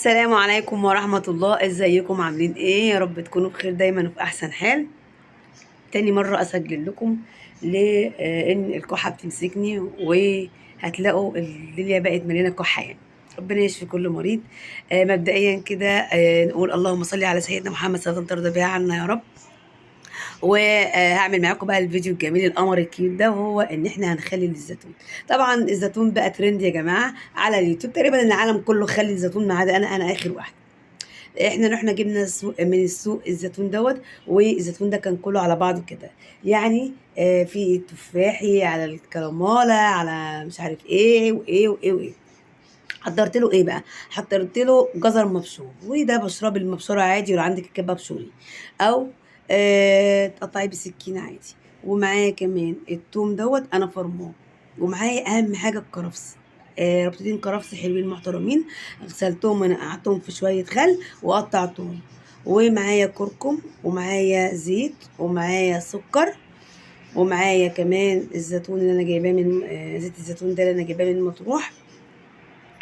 السلام عليكم ورحمة الله. ازيكم عاملين ايه؟ يا رب تكونوا بخير دايما وفي احسن حال. تاني مرة اسجل لكم لان الكحة بتمسكني وهتلاقوا الدنيا بقت مليانة كحة، يعني ربنا يشفي كل مريض. مبدئيا كده نقول اللهم صل على سيدنا محمد صلى الله ترضى بها عنا يا رب. وهعمل معاكم بقى الفيديو الجميل القمر ال cute ده، وهو ان احنا هنخلل الزيتون. طبعا الزيتون بقى ترند يا جماعة على اليوتيوب، تقريبا العالم كله خلي الزيتون ما عدا انا اخر واحدة. احنا رحنا جبنا السوق من السوق الزيتون دوت، والزيتون ده كان كله على بعضه كده، يعني في تفاحي على الكراماله على مش عارف ايه وايه وايه وايه. حضرت له ايه بقى؟ حضرت له جزر مبشور، وده بشرب المبشوره عادي، ولو عندك الكبه ابشري او تقطعيه بسكينة عادي. ومعايا كمان التوم دوت انا فرماه، ومعايا اهم حاجة الكرفس، ربطتين كرفس حلوين محترمين، غسلتهم ونقعتهم في شوية خل وقطعتهم. ومعايا كركم، ومعايا زيت، ومعايا سكر، ومعايا كمان الزيتون اللي انا جايباه من زيت الزيتون ده اللي انا جايباه من مطروح،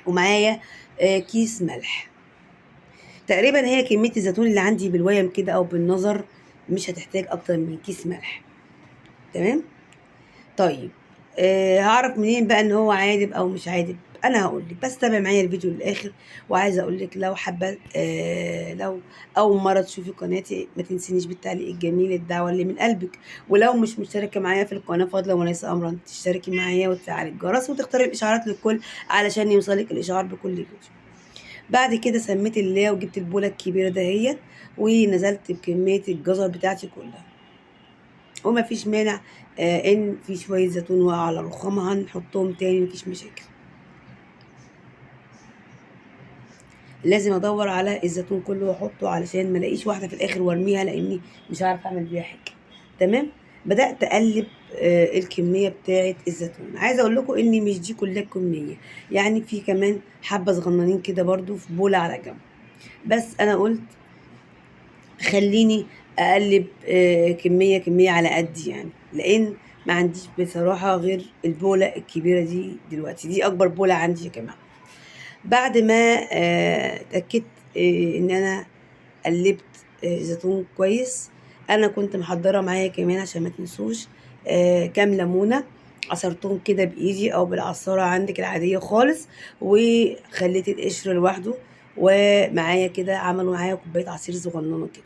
ومعايا كيس ملح. تقريبا هي كمية الزيتون اللي عندي بالويم كده او بالنظر مش هتحتاج اكتر من كيس ملح. تمام. طيب هعرف منين بقى ان هو عادب او مش عادب؟ انا هقول لك، بس تابع معايا الفيديو للاخر. وعايزه اقول لك لو حابة لو اول مرة تشوفي قناتي ما تنسينيش بالتعليق الجميل، الدعوة اللي من قلبك. ولو مش مشتركة معايا في القناة فضلا وليس امرا تشتركي معايا وتفعلي الجرس وتختاري الاشعارات للكل علشان يوصلك الاشعار بكل فيديو. بعد كده سميت الله وجبت البوله الكبيرة دهيت ونزلت بكمية الجزر بتاعتي كلها. وما فيش مانع ان في شوية زيتون وقع على رخامها هنحطهم تاني، مفيش مشاكل. لازم ادور على الزيتون كله واحطه علشان ما الاقيش واحدة في الاخر وارميها، لاني مش عارفه اعمل بيها حاجة. تمام. بدات اقلب الكمية بتاعه الزيتون. عايزه اقول لكم ان مش دي كلها الكمية، يعني في كمان حبه صغننين كده برضو في بوله على جنب، بس انا قلت خليني اقلب كمية كمية على قد يعني، لان ما عنديش بصراحة غير البوله الكبيرة دي دلوقتي، دي اكبر بوله عندي يا جماعة. بعد ما اتاكدت ان انا قلبت زيتون كويس، انا كنت محضرة معايا كمان عشان ما تنسوش كام ليمونه عصرتهم كده بايدي او بالعصاره عندك العادية خالص، وخليت القشر لوحده. ومعايا كده عملوا معايا كوباية عصير صغننه كده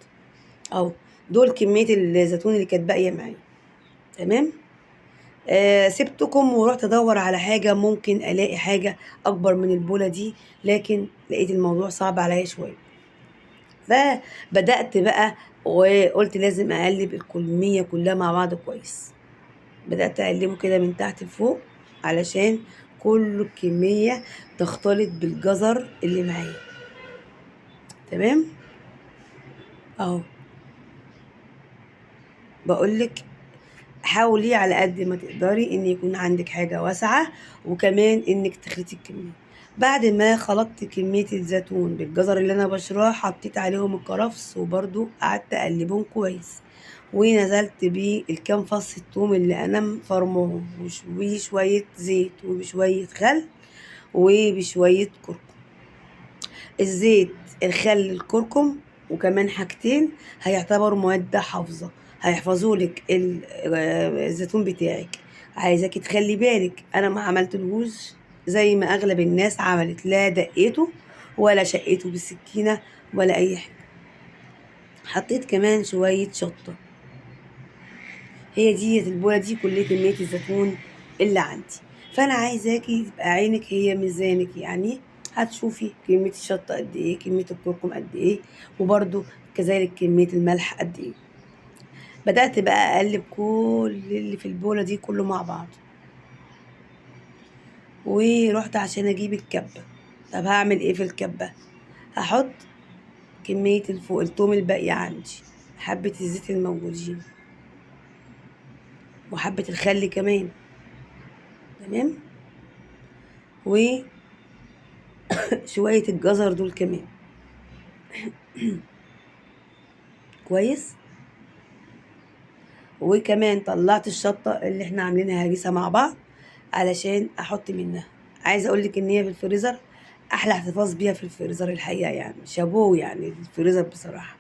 اهو، دول كمية الزيتون اللي كانت باقية معايا. تمام. سبتكم ورحت ادور على حاجة ممكن الاقي حاجة اكبر من البوله دي، لكن لقيت الموضوع صعب عليا شوية. فبدات بقى وقلت لازم اقلب الكمية كلها مع بعض كويس. بدات اقلبه كده من تحت لفوق علشان كل الكمية تختلط بالجزر اللي معايا. تمام اهو. بقولك حاولي على قد ما تقدري ان يكون عندك حاجة واسعة، وكمان انك تخلطي الكمية. بعد ما خلطت كمية الزيتون بالجزر اللي انا بشراه، حطيت عليهم الكرفس وبرده قعدت اقلبهم كويس، ونزلت بالكام فص الثوم اللي انا مفرمهم، وشوية زيت وبشويه خل وبشويه كركم. الزيت، الخل، الكركم، وكمان حاجتين هيعتبروا مواد حافظه، هيحفظوا لك الزيتون بتاعك. عايزاكي تخلي بالك انا ما عملتلهوش زي ما اغلب الناس عملت، لا دقيته ولا شقيته بالسكينة ولا اي حاجة. حطيت كمان شوية شطه. هي دي البوله دي كل كمية الزيتون اللي عندي. فانا عايزاكي تبقى عينك هي ميزانك، يعني هتشوفي كمية الشطه قد ايه، كمية الكركم قد ايه، وبرده كذلك كمية الملح قد ايه. بدأت بقى أقلب كل اللي في البولة دي كله مع بعض، ورحت عشان أجيب الكبة. طب هعمل ايه في الكبة؟ هحط كمية الفوق التوم الباقية عندي، حبة الزيت الموجودين، وحبة الخل كمان. تمام. وشوية الجزر دول كمان كويس. وكمان طلعت الشطه اللي احنا عاملينها هريسه مع بعض علشان احط منها. عايزه اقول لك ان هي في الفريزر احلى احتفاظ بيها في الفريزر الحقيقة، يعني شابوه يعني الفريزر بصراحة.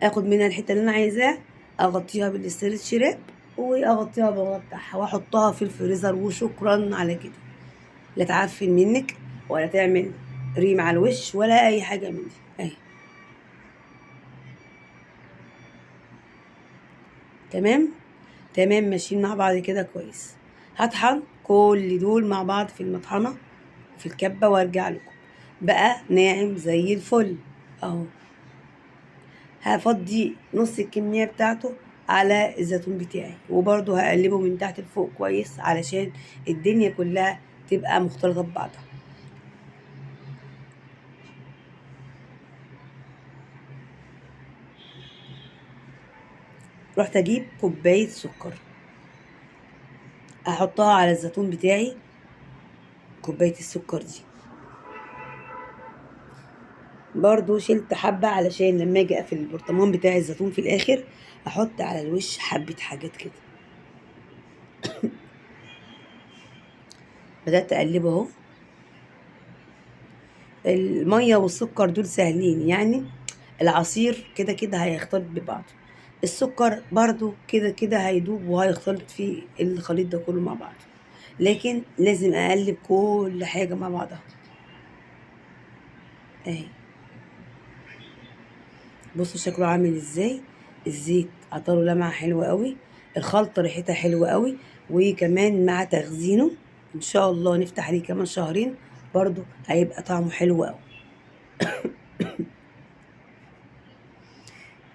اخد منها الحتة اللي انا عايزاها، اغطيها بال stretch wrap واغطيها بالغطا بتاعها واحطها في الفريزر، وشكرا على كده. لا تعفن منك ولا تعمل ريم على الوش ولا اي حاجة من دي اهي. تمام تمام، ماشيين مع بعض كده كويس. هطحن كل دول مع بعض في المطحنه في الكبه وارجع لكم بقى ناعم زي الفل اهو. هفضي نص الكمية بتاعته على الزيتون بتاعي، وبرده هقلبه من تحت لفوق كويس علشان الدنيا كلها تبقى مختلطة ببعضها. رحت اجيب كوباية سكر احطها على الزيتون بتاعي، كوباية السكر دي برضو شلت حبة علشان لما اجي اقفل البرطمان بتاع الزيتون في الاخر احط على الوش حبة حاجات كده. بدأت اقلبه اهو. المية والسكر دول سهلين، يعني العصير كده كده هيختلط ببعضه، السكر برضو كده كده هيدوب وهيختلط في الخليط ده كله مع بعضه، لكن لازم اقلب كل حاجة مع بعضها اهي. بصوا شكله عامل ازاي، الزيت عطاله لمعة حلوة قوي، الخلطة ريحتها حلوة قوي، وكمان مع تخزينه ان شاء الله نفتح عليه كمان شهرين برضو هيبقى طعمه حلو قوي.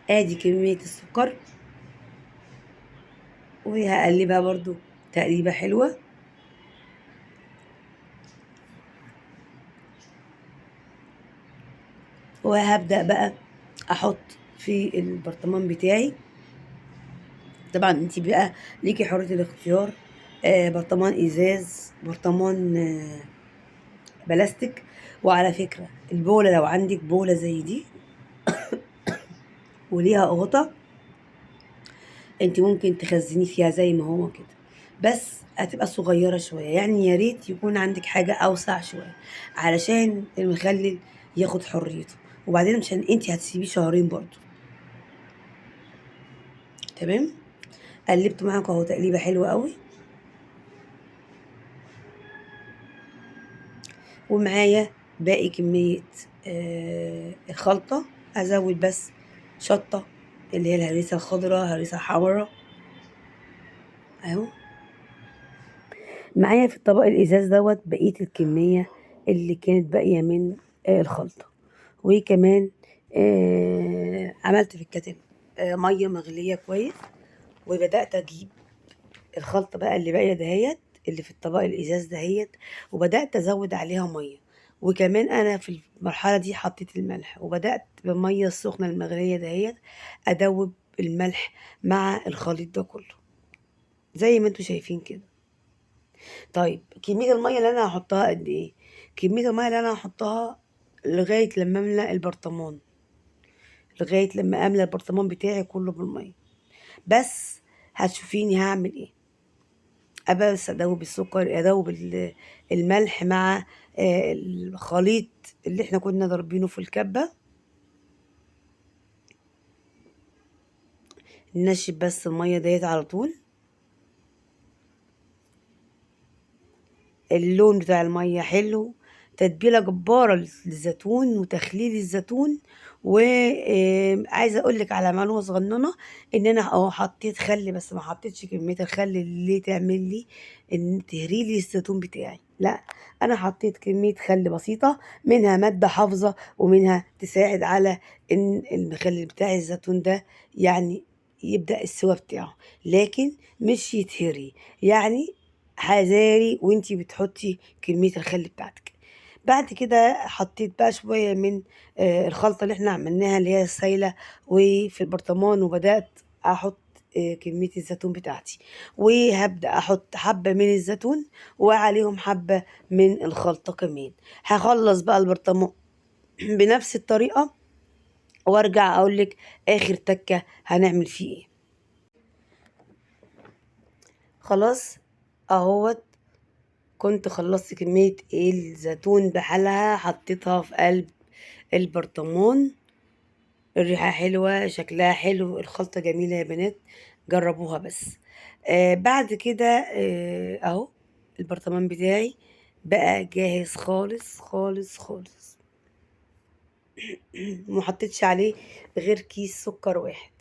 ادي كمية السكر، وهقلبها برضو تقليبة حلوة. وهبدأ بقى احط في البرطمان بتاعي. طبعا انتي بقى ليكي حرية الاختيار، برطمان ازاز، برطمان بلاستيك. وعلى فكرة البولة لو عندك بولة زي دي وليها غطا انت ممكن تخزني فيها زي ما هو كده، بس هتبقى صغيرة شوية، يعني يا ريت يكون عندك حاجة اوسع شوية علشان المخلل ياخد حريته، وبعدين عشان انت هتسيبيه شهرين برضو. تمام، قلبت معاكم اهو تقليبة حلوة قوي. ومعايا باقي كمية الخلطة، ازود بس شطة اللي هي الهريسة الخضراء، هريسة حمراء اهو. معايا في الطبق الازاز دوت بقية الكمية اللي كانت باقية من الخلطة. وكمان عملت في الكاتل مية مغلية كويس، وبدأت اجيب الخلطة بقى اللي باقية دهيت اللي في الطبق الازاز دهيت، وبدأت ازود عليها مية. وكمان انا في المرحلة دي حطيت الملح، وبدأت بالمية السخنة المغلية دهيت ادوب الملح مع الخليط ده كله زي ما انتوا شايفين كده. طيب كمية المية اللي انا هحطها قد ايه؟ كمية المية اللي انا هحطها لغاية لما املأ البرطمان، لغاية لما املأ البرطمان بتاعي كله بالمية. بس هتشوفيني هعمل ايه. بس ادوب السكر، ادوب الملح مع الخليط اللي احنا كنا ضاربينه في الكبة. ننشف بس المية ديت على طول. اللون بتاع المية حلو، تتبيلة جبارة للزيتون وتخليل الزيتون. وعايزة اقولك على معلومة صغننة، ان انا حطيت خل، بس ما حطيتش كمية الخل اللي تعمل لي ان تهري لي الزيتون بتاعي، لا انا حطيت كمية خل بسيطة، منها مادة حافظة ومنها تساعد على ان المخلل بتاع الزيتون ده يعني يبدأ السوا بتاعه، لكن مش يتهري. يعني حذاري وانتي بتحطي كمية الخل بتاعتك. بعد كده حطيت بقى شوية من الخلطة اللي احنا عملناها اللي هي السايلة وفي البرطمان، وبدأت احط كمية الزيتون بتاعتي، وهبدأ احط حبة من الزيتون وعليهم حبة من الخلطة كمان. هخلص بقى البرطمان بنفس الطريقة وارجع اقولك اخر تكة هنعمل فيه ايه. خلاص اهوت كنت خلصت كمية الزيتون بحالها، حطيتها في قلب البرطمان. الريحة حلوة، شكلها حلو، الخلطة جميلة يا بنات، جربوها بس. بعد كده اهو البرطمان بتاعي بقى جاهز خالص خالص خالص. ما حطيتش عليه غير كيس سكر واحد.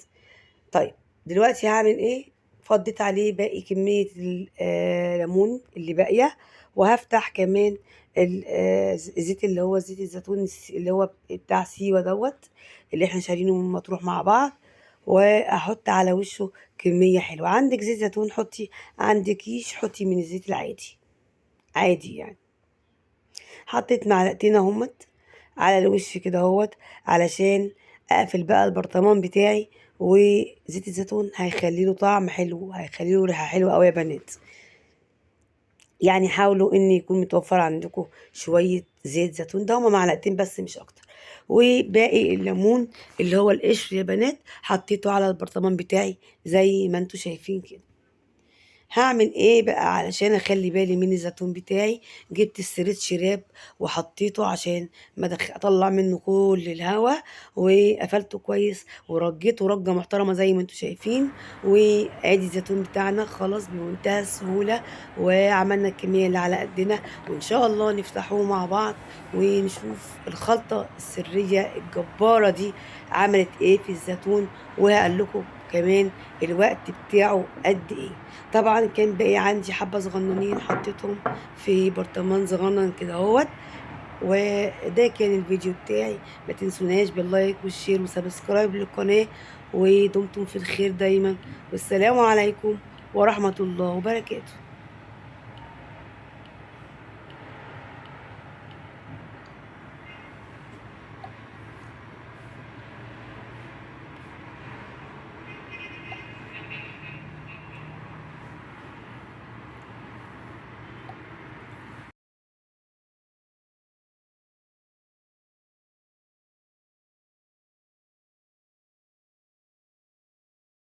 طيب دلوقتي هعمل ايه؟ فضيت عليه باقي كمية الليمون اللي باقية، وهفتح كمان الزيت اللي هو زيت الزيتون اللي هو بتاع سيوة دوت اللي احنا شارينه من مطروح مع بعض، واحط على وشه كمية حلوة. عندك زيت زيتون حطي، عندكيش حطي من الزيت العادي عادي يعني. حطيت معلقتين اهمت على الوش كده اهوت علشان اقفل بقى البرطمان بتاعي، وزيت الزيتون هيخلي له طعم حلو، هيخلي له ريحه حلوة قوي يا بنات. يعني حاولوا ان يكون متوفر عندكم شوية زيت زيتون، ده هما معلقتين بس مش اكتر. وباقي الليمون اللي هو القشر يا بنات حطيته على البرطمان بتاعي زي ما انتوا شايفين كده. هعمل ايه بقى علشان اخلي بالي من الزيتون بتاعي؟ جبت السريت شراب وحطيته عشان ما اطلع منه كل الهواء، وقفلته كويس ورجيته رجه محترمه زي ما انتوا شايفين. وادي الزيتون بتاعنا خلاص بمنتهى السهولة، وعملنا الكمية اللي على قدنا، وان شاء الله نفتحوه مع بعض ونشوف الخلطة السرية الجبارة دي عملت ايه في الزيتون، وهقول لكم كمان الوقت بتاعه قد ايه. طبعا كان باقي عندي حبه صغننين حطيتهم في برطمان صغنن كده اهوت. وده كان الفيديو بتاعي، ما تنسوناش بال like وال share و subscribe للقناة، ودمتم في الخير دايما، والسلام عليكم ورحمة الله وبركاته.